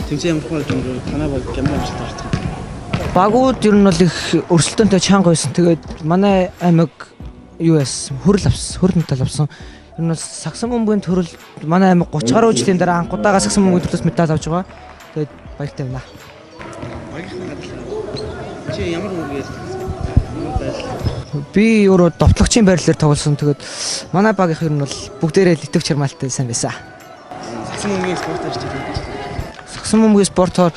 Тэмцээн ямар болж өнгөрөв? Танай баг ямар амжилт орсон? Багууд ер нь бол их өрсөлдөөнтэй чанга байсан. Тэгээд манай аймаг юу яасан? Хөрөл авсан, хөрөл медаль авсан. Ер нь бол сагсан бөмбөгийн төрөл манай аймаг 30 гаруй жилийн дараа анх удаага сагсан бөмбөгийн төрлөөс медаль авч байгаа. Тэгээд баяртай байна. Багийнхаа талаар. Чи ямар үүргээр ямар байрлал? Би өөрөө довтлогчийн байрлалаар тоглосон. Тэгээд манай багийнх ер нь бол бүгдээрээ л итгэвч чармаалтай сайн байсан. Сагсан бөмбөгийн спортоор хичээл хийдэг. Сагсан бөмбөгийн спортоор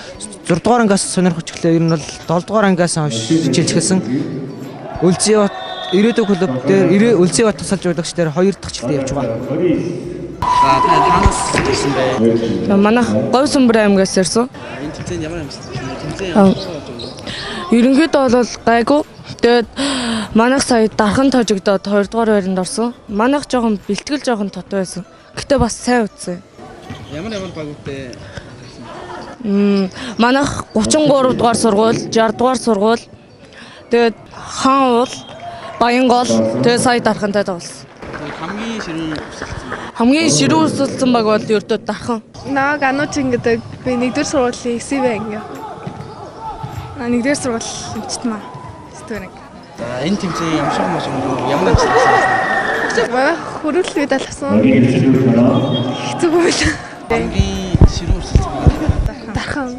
6 дугаар ангиас сонирхож эхлэв. Ер нь бол 7 дугаар ангиас хойш хичээлж эхэлсэн. Өлзий бат ирээдүйн клуб дээр Өлзий бат тусалж удаагч дээр 2 дахь жилдээ явж байгаа. За, та хаанаас ирсэн бэ? Манайх Говь Сүмбэр аймгаас ирсэн. Энэ тэмцээнд ямар амжилт авсан бэ? Тэмцээн ямар болж өнгөрөв? Ерөнхийдөө бол гайгүй. Тэгээд манайх сая дархан тожигдоод 2 дугаар байранд орсон. Манайх жоохон бэлтгэл жоохон тот байсан. Гэтэ бас сайн үтсэн. Ямар ямар багуудтай? Манайх 33 дугаар сургууль, 60 дугаар сургууль. Тэгээд хаан уул, Баянгол, тэгээд сая дархантай тоглосон. Тэгээд хамгийн ширүүн өрсөлдсөн баг. Хамгийн ширүүн өрсөлдсөн баг бол ердөө дархан. Намайг Ануучин гэдэг, би нэгдүгээр сургуулийн 9 анги. А нэгдүгээр сургууль эмчтмаа. Сэтгүүр анги. За, энэ тэмцээн ямар шиг маш өнгөрөв? Ямар амжилт авсан? Манай хөрөл медаль авсан. Хэцүү байлаа. Хамгийн ширүүн өрсөлдсөн баг. Дархан.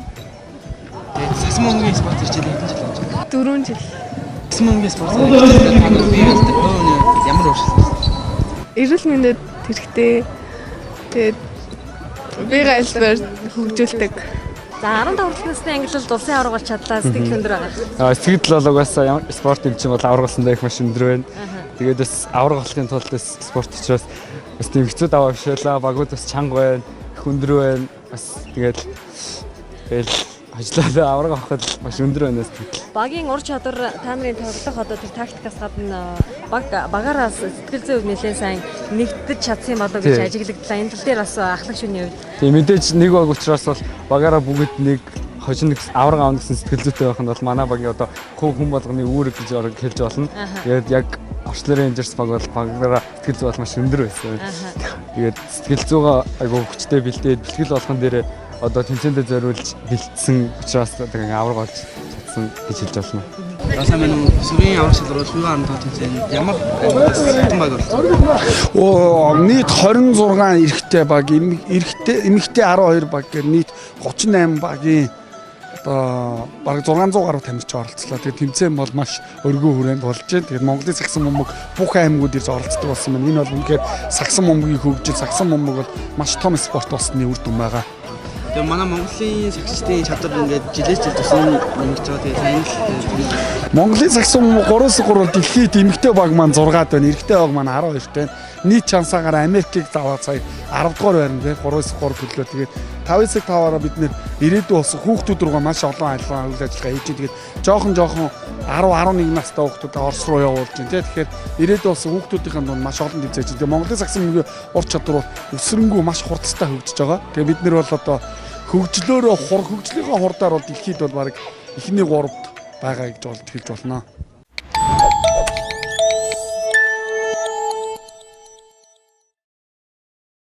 Тэгээд сагсан бөмбөгийн спорт хичээл хэдэн жил болж байна? 4 жил. Сагсан бөмбөгийн спорт хичээл та нар бие барьдаг. Өө ямар өөрчлөлт болсон? Эрүүл мэндэд хэрэгтэй. Тэгээд бие айлбар хөгжүүлдэг. За, 15 насны ангилалд улсын аварга болж чадлаа, сэтгэл өндөр байгаа. Сэтгэл бол угаасаа ямар спорт юм чинь бол аварга болсондоо их маш өндөр байна. Тэгээд бас аварга болохын тулд бас спорт учраас бас тийм хэцүү даваа биш байлаа. Багууд бас чанга байна, их өндөр байна. Бас тэгээд тэгэл ажиллаад аварга авахд маш өндөр байна сэтгэл. Багийн ур чадвар, та нарын тоглох одоо тэр тактикаас гадна баг багаараа сэтгэл зүйн хувьд нэлээд сайн нэгдэж чадсан юм болоо гэж ажиглагдлаа. Энэ тал дээр бас ахлах шүний хувьд. Тийм, мэдээж нэг баг учраас бол багаараа бүгд нэг хожино гэсэн, аварга авна гэсэн сэтгэл зүйтэй байх нь бол манай багийн одоо хувь хүн болгоны үүрэг гэж хэлж болно. Тэгээд яг Орчлон Рейнджерс баг бол багаараа сэтгэл зүй бол маш өндөр байсан. Тэгээд сэтгэл зүйгээ айгүй хүчтэй бэлдээд, бэлтгэл болгон дээр одоо тэмцээндээ зориулж бэлдсэн учраас одоо аварга болж чадсан гэж хэлж болно. За, сайн байна уу? Сүрийн аврах шалралт FIFA 15 тэмцээнд ямар аймагаас хэдэн баг оролцсон? Оо, нийт 26 эрэгтэй баг, эрэгтэй эмэгтэй 12 баг гэр нийт 38 багийн одоо бараг 600 гаруй тамирчин оролцлоо. Тэгээд тэмцээн бол маш өргөн хүрээнд болж байна. Тэгээд Монголын сагсан бөмбөг бүх аймагуд ирж оролцдог болсон байна. Энэ бол үнэхээр сагсан бөмбөгийн хөгжил, сагсан бөмбөг бол маш том спорт болсны үр дүн байгаа. Тэгээ манай Монголын сагчдын чадвар ингээд жилээс жил тусан нэмэгдэж байгаа. Тэгээ сайн л Монголын сагсан бөмбөг 3-3 дэлхийд эмэгтэй баг маань 6-ад байна, эрэгтэй баг маань 12-т байна. Нийт чансаагаар Америкийг даваад сая 10 дугаар байранд байна. 3-3 төлөө. Тэгээд 5-5-аараа бид нэр ирээдүйн болсон хүүхдүүд рүүгээ маш олон ажиллагаа, үйл ажиллагаа хийж байна. Тэгээд жоохон жоохон 10 11 настай хүүхдүүдээ Орос руу явуулж байна. Тэгэхээр ирээдүйн болсон хүүхдүүдийн дунд маш олон тэмцээн хийж байна. Тэгээд Монголын сагсан бөмбөгийн ур чадвар бол өсрөнгөө маш хурдтай хөгжиж байгаа. Тэгээд бид нар бол одоо хөгжлөөрөө хурдаар бол дэлхийд бол бараг эхний гуравт байгаа гэж болж хэлж болно.